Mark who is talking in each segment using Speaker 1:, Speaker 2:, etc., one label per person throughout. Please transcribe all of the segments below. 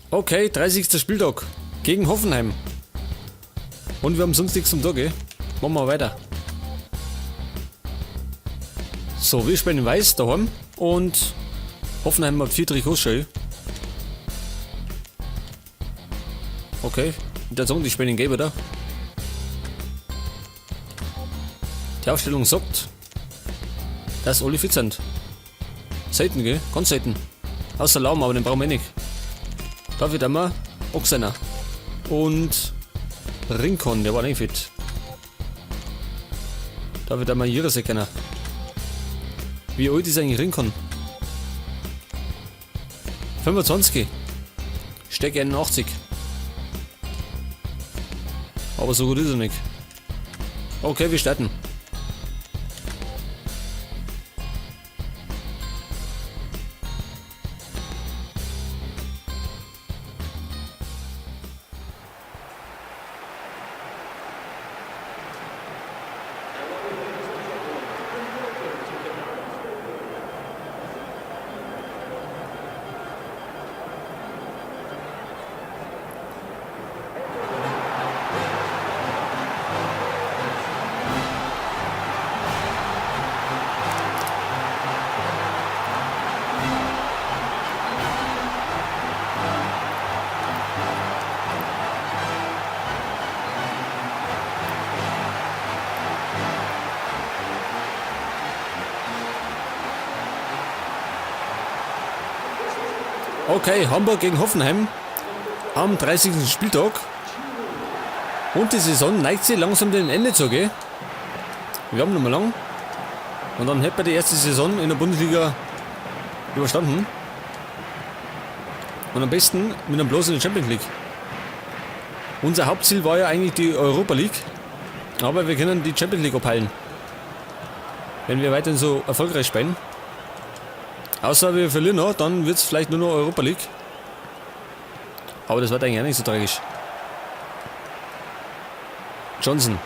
Speaker 1: Okay, 30. Spieltag gegen Hoffenheim. Und wir haben sonst nichts zum Tag, gell? Machen wir weiter. So, wir spielen in Weiß daheim und Hoffenheim hat 4 Trikots schon. Okay, der sagen, die spielen in Gelb, oder? Die Aufstellung sagt, dass alle fit sind. Selten, gell? Ganz selten. Außer Laum, aber den brauchen wir nicht. David Ammer, Oxener. Und Rincon, der war nicht fit. David Ammer Jirasek einer. Wie alt ist eigentlich Rincon? 25. Stecke 81. Aber so gut ist er nicht. Okay, wir starten. Okay, Hamburg gegen Hoffenheim am 30. Spieltag. Und die Saison neigt sich langsam dem Ende zu, gell? Wir haben noch mal lang. Und dann hätten wir die erste Saison in der Bundesliga überstanden. Und am besten mit einem bloßen in der Champions League. Unser Hauptziel war ja eigentlich die Europa League. Aber wir können die Champions League abheilen. Wenn wir weiterhin so erfolgreich spielen. Außer wir verlieren noch, dann wird's vielleicht nur noch Europa League. Aber das wird eigentlich auch nicht so tragisch. Johnson.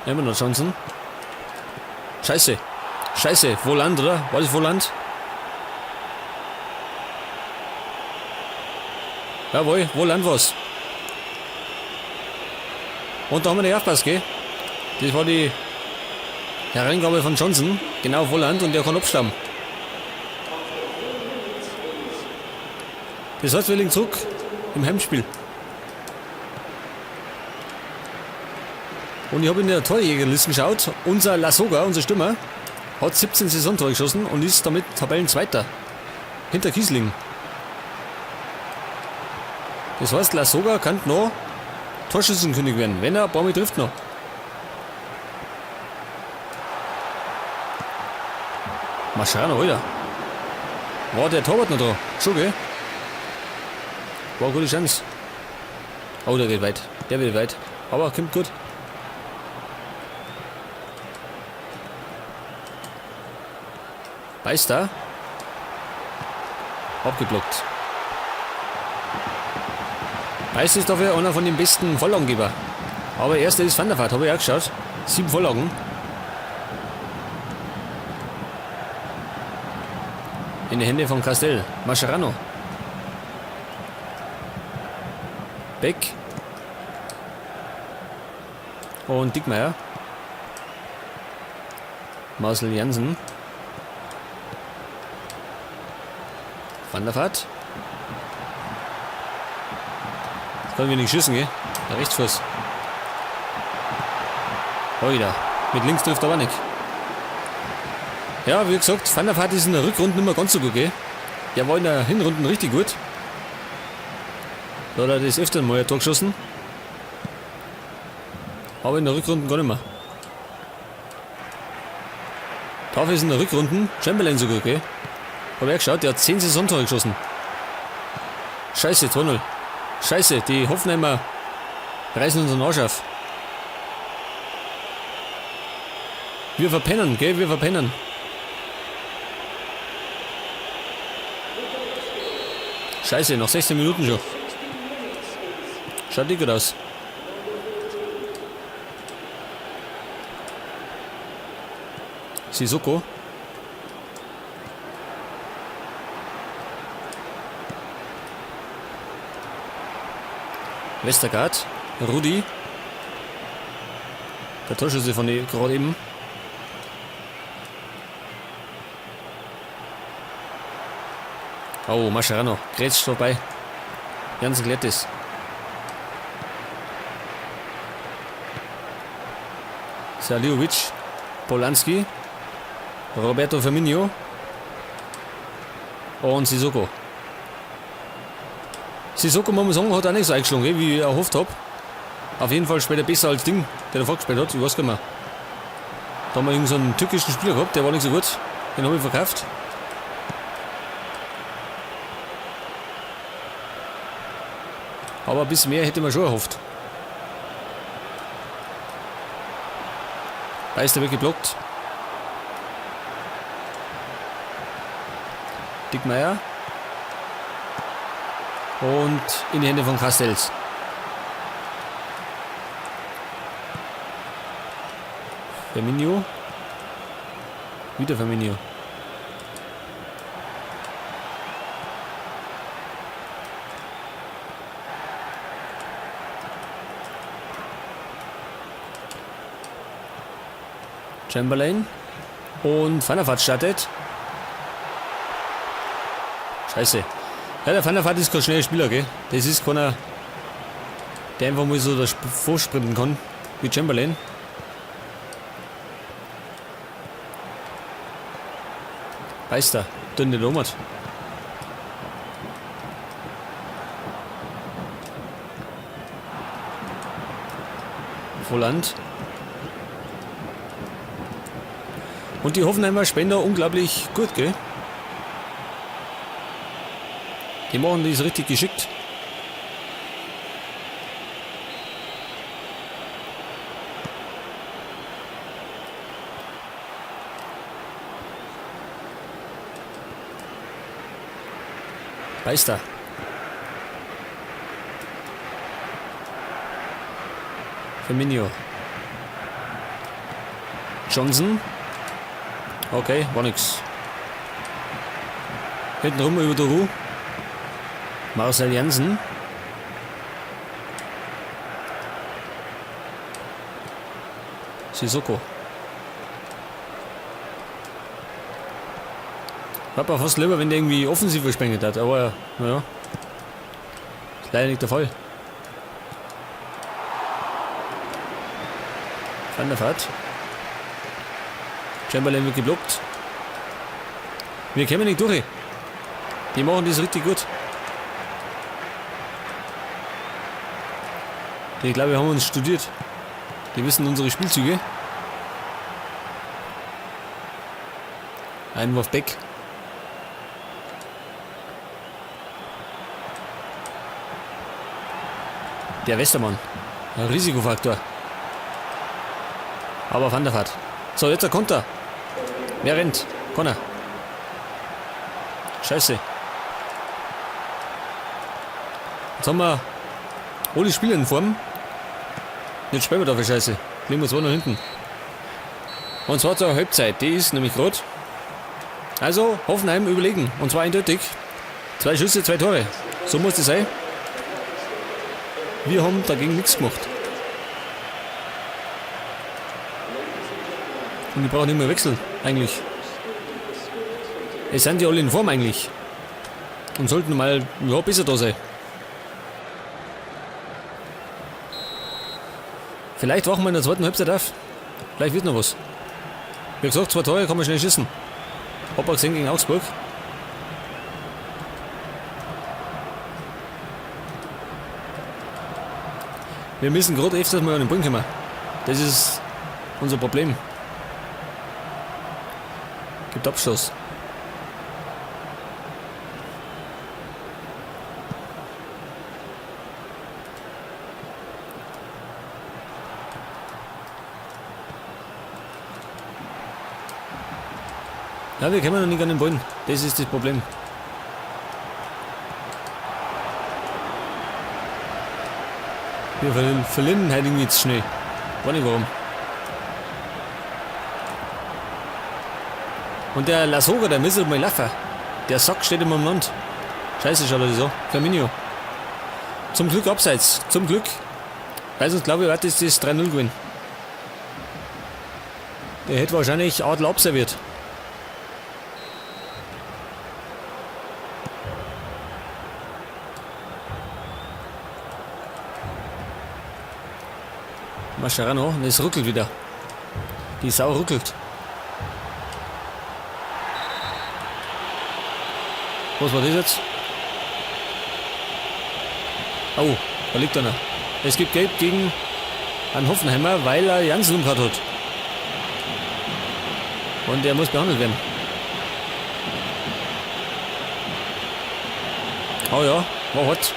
Speaker 1: Immer noch Johnson. Scheiße. Scheiße. Volland, oder? War das Volland? Jawohl, Volland war's. Und da haben wir nicht aufgepasst, gell? Das war die Hereingabe von Johnson. Genau, Volland, und der kann abstammen. Das heißt, wir liegen zurück im Heimspiel. Und ich habe in der Torjägerliste geschaut. Unser Lasogga, unser Stürmer, hat 17 Saisontore geschossen und ist damit Tabellenzweiter. Hinter Kiesling. Das heißt, Lasogga kann noch Torschützenkönig werden, wenn er ein paar Mal trifft noch. Mascherano, Alter. War der Torwart noch da? Schon, gell? War eine gute Chance. Oh, der geht weit. Der wird weit. Aber kommt gut. Beißt da. Abgeblockt. Beißt ist dafür einer von den besten Vorlagengeber. Aber erster ist Van der Vaart, habe ich auch geschaut. 7 Vorlagen. In die Hände von Castell. Mascherano. Beck. Und Dickmeier. Marcel Jansen. Van der Vaart. Das können wir nicht schießen, gell? Der Rechtsfuß. Oida. Mit links trifft aber nicht. Ja, wie gesagt, Van der Vaart ist in der Rückrunde nicht mehr ganz so gut, gell? Der war in der Hinrunde richtig gut. Da hat er das öfter mal ein Tor geschossen. Aber in der Rückrunde gar nicht mehr. Dafür ist in der Rückrunde Chamberlain so gut, gell? Hab ich auch geschaut, der hat 10 Saisontore geschossen. Scheiße, 2-0. Scheiße, die Hoffenheimer reißen unseren Arsch auf. Wir verpennen, gell? Wir verpennen. Scheiße, noch 16 Minuten schon. Schaut nicht gut aus. Sissoko. Westergaard, Rudi. Der Torschütze von gerade eben. Oh, Mascherano, grätscht vorbei. Jansen klärt es. Saliovic, Polanski, Roberto Firmino und Sissoko. Sissoko, muss man sagen, hat auch nicht so eingeschlagen, wie ich erhofft habe. Auf jeden Fall spielt er besser als Ding, der davor gespielt hat. Ich weiß gar nicht mehr. Da haben wir irgend so einen türkischen Spieler gehabt, der war nicht so gut. Den habe ich verkauft. Aber ein bisschen mehr hätte man schon erhofft. Da ist der wird geblockt. Dickmeier. Und in die Hände von Castells. Firmino. Wieder Firmino. Chamberlain. Und Van der Vaart startet. Scheiße. Ja, der Van der Vaart ist kein schneller Spieler, gell? Das ist keiner, der einfach mal so da vorsprinten kann, wie Chamberlain. Weiß der, dünne Lomert. Volland. Und die Hoffenheimer spielen da unglaublich gut, gell? Die machen das richtig geschickt. Beister. Firmino. Johnson. Okay, war nix. Hinten rum über der Ruhe. Marcel Jansen. Sissoko. Hab auch fast lieber, wenn der irgendwie offensiver gesprengt hat, aber naja. Ist leider nicht der Fall. Van der Vaart. Chamberlain wird geblockt. Wir kommen nicht durch. Die machen das richtig gut. Die, glaube ich, haben uns studiert. Die wissen unsere Spielzüge. Einwurf Beck. Der Westermann. Ein Risikofaktor. Aber Van der Vaart. So, jetzt der Konter. Wer rennt? Connor. Scheiße. Jetzt haben wir alle Spieler in Form. Jetzt spielen wir da für Scheiße. Legen wir 2 nach hinten. Und zwar zur Halbzeit. Die ist nämlich rot. Also Hoffenheim überlegen. Und zwar eindeutig. 2 Schüsse, 2 Tore. So muss das sein. Wir haben dagegen nichts gemacht. Und ich brauche nicht mehr wechseln, eigentlich. Es sind ja alle in Form eigentlich. Und sollten mal, ja, besser da sein. Vielleicht wachen wir in der zweiten Halbzeit auf. Vielleicht wird noch was. Wie gesagt, 2 Tore kann man schnell schießen. Hab auch gesehen gegen Augsburg. Wir müssen gerade öfters mal an den Ball kommen. Das ist unser Problem. Gibt Abschluss. Ja, wir kommen noch nicht an den Ball. Das ist das Problem. Wir verlieren halt irgendwie zu schnell. Weiß nicht warum. Und der Lasogga, der müsste mal laufen. Der Sack steht immer im Land. Scheiße, schaut er das an. Firmino. Zum Glück abseits. Zum Glück. Weil sonst glaube ich, wird das das 3-0 gewinnen. Der hätte wahrscheinlich Adler abserviert. Mascherano, und es ruckelt wieder. Die Sau ruckelt. Was war das jetzt? Oh, da liegt einer. Es gibt Gelb gegen einen Hoffenheimer, weil er Jansen umgehauen hat. Und der muss behandelt werden. Oh ja, war hart.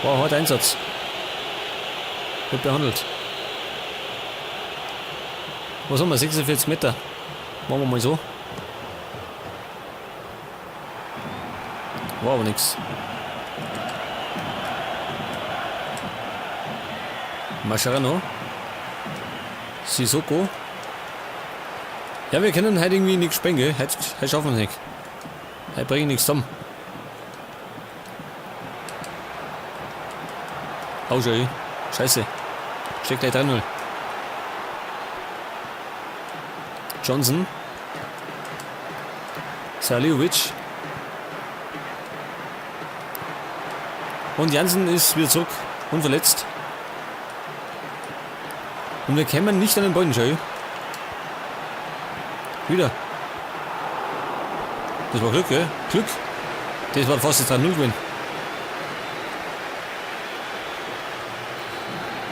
Speaker 1: War hart Einsatz. Wird behandelt. Was haben wir? 46 Meter. Machen wir mal so. War aber nix. Mascherano. Sissoko. Ja, wir können heute irgendwie nichts spielen, gell? Heute schaffen wir es nicht. Heute bringe ich nichts zusammen. Oh, schön. Scheiße. Steht gleich 3-0. Johnson. Saliovic. Und Jansen ist wieder zurück. Unverletzt. Und wir kämen nicht an den Ball, schau. Wieder. Das war Glück, gell? Glück. Das war fast das 3-0 gewesen.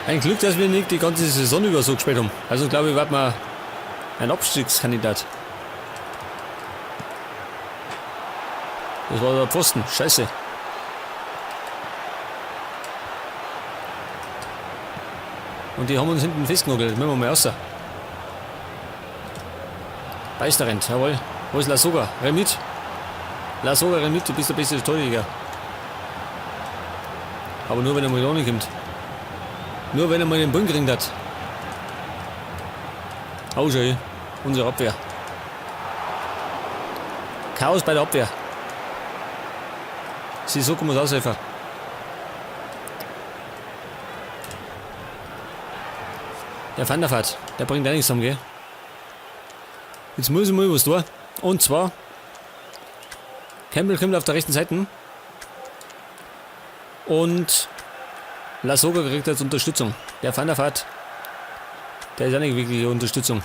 Speaker 1: Ein Glück, dass wir nicht die ganze Saison über so gespielt haben. Also glaube ich, wird man ein Abstiegskandidat. Das war der Pfosten. Scheiße. Und die haben uns hinten festgenagelt. Das müssen wir mal raus. Beister rennt, jawohl. Wo ist Lasogga? Renn mit. Lasogga, renn mit, du bist der beste Torjäger. Aber nur wenn er mal ohne kommt. Nur wenn er mal den Ball gekriegt hat. Oh, schön. Unsere Abwehr. Chaos bei der Abwehr. Sissoko muss aushelfen. Der Van der Vaart, der bringt auch nichts zusammen, gell? Jetzt muss ich mal was tun. Und zwar, Campbell kommt auf der rechten Seite. Und Lasogga kriegt jetzt Unterstützung. Der Van der Vaart, der ist auch nicht wirklich Unterstützung.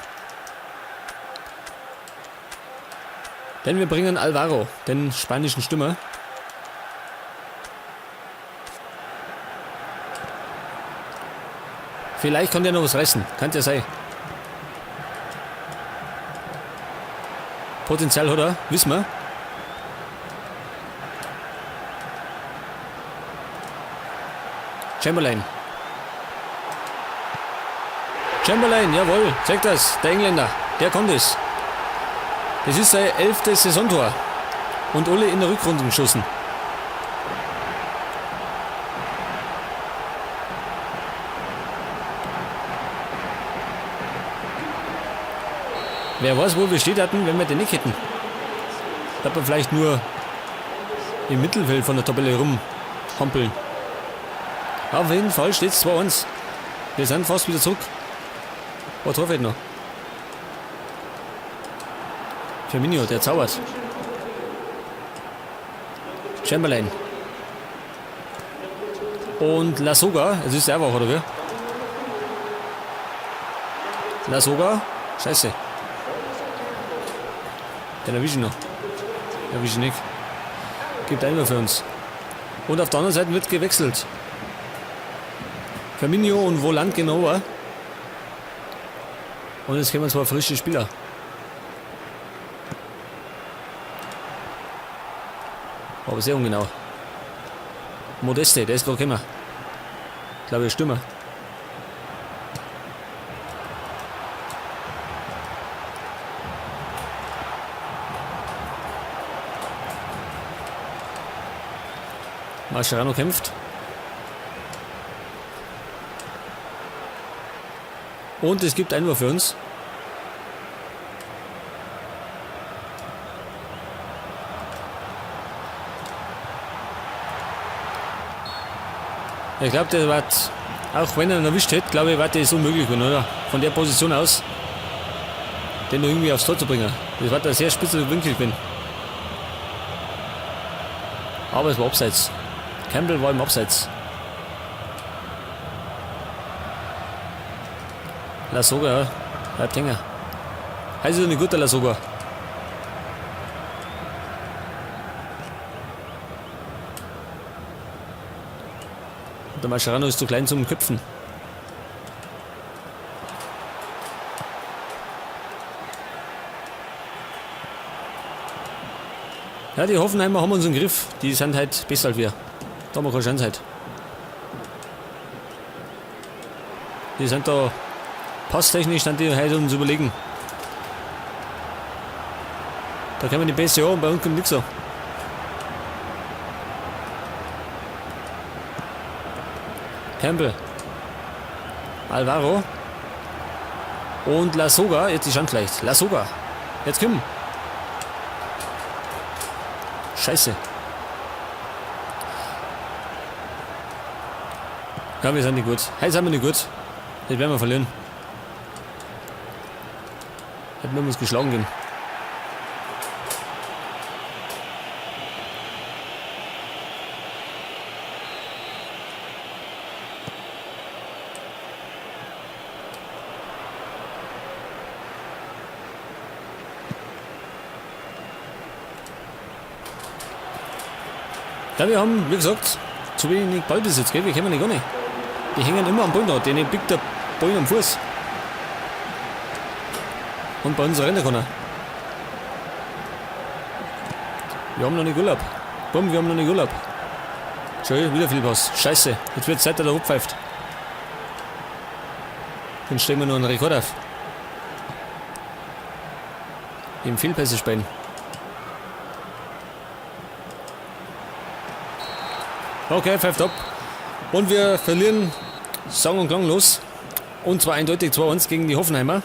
Speaker 1: Denn wir bringen Alvaro, den spanischen Stürmer. Vielleicht kann der noch was reißen. Kann ja sein. Potenzial hat er, wissen wir. Chamberlain. Chamberlain, jawohl, zeigt das. Der Engländer, der kommt es. Das ist sein 11. Saisontor. Und alle in der Rückrunde geschossen. Wer weiß, wo wir stehen hatten, wenn wir den nicht hätten. Da hat man vielleicht nur im Mittelfeld von der Tabelle rumhampeln. Auf jeden Fall steht's 2-1. Wir sind fast wieder zurück. Ein Tor fehlt noch. Firmino, der zaubert. Chamberlain. Und Lasogga, es ist der auch, oder wie? Lasogga, scheiße. Den erwische ich noch. Erwische ich nicht. Gibt einmal für uns. Und auf der anderen Seite wird gewechselt. Firmino und Voland genauer. Und jetzt kommen zwei frische Spieler. Aber sehr ungenau. Modeste, der ist noch gekommen. Ich glaube, er ist Stürmer. Mascherano kämpft. Und es gibt Einwurf für uns. Ich glaube, der wird, auch wenn er ihn erwischt hätte, glaube ich, war das unmöglich gewesen, oder? Von der Position aus, den irgendwie aufs Tor zu bringen. Das war ein sehr spitzer Winkel gewesen. Aber es war abseits. Campbell war im Abseits. Lasogga, ja. Bleibt hängen. Heißt ist ein guter Lasogga. Und der Mascherano ist zu klein zum Köpfen. Ja, die Hoffenheimer haben uns im Griff. Die sind halt besser als wir. Da haben wir keine Chance halt. Die sind da passtechnisch, sind die halt uns überlegen. Da kommen die Pässe an und bei uns kommt nichts so. Campbell. Alvaro. Und Lasogga. Jetzt die Chance vielleicht. Lasogga. Jetzt komm. Scheiße. Ja, wir sind nicht gut. Heute sind wir nicht gut. Das werden wir verlieren. Hätten wir uns geschlagen gehen. Ja, wir haben, wie gesagt, zu wenig Ballbesitz, gell? Wir kommen nicht gar nicht. Die hängen immer am Ball da, denen biegt der Ball am Fuß. Und bei uns rennt keiner. Wir haben noch nicht Urlaub. Bumm, wir haben noch nicht Urlaub. Schön, wieder viel Pass. Scheiße, jetzt wird Zeit, dass er abpfeift. Dann stellen wir noch einen Rekord auf. Im Fehlpässe spielen. Okay, pfeift ab. Und wir verlieren sang- und klanglos. Und zwar eindeutig 2-1 gegen die Hoffenheimer.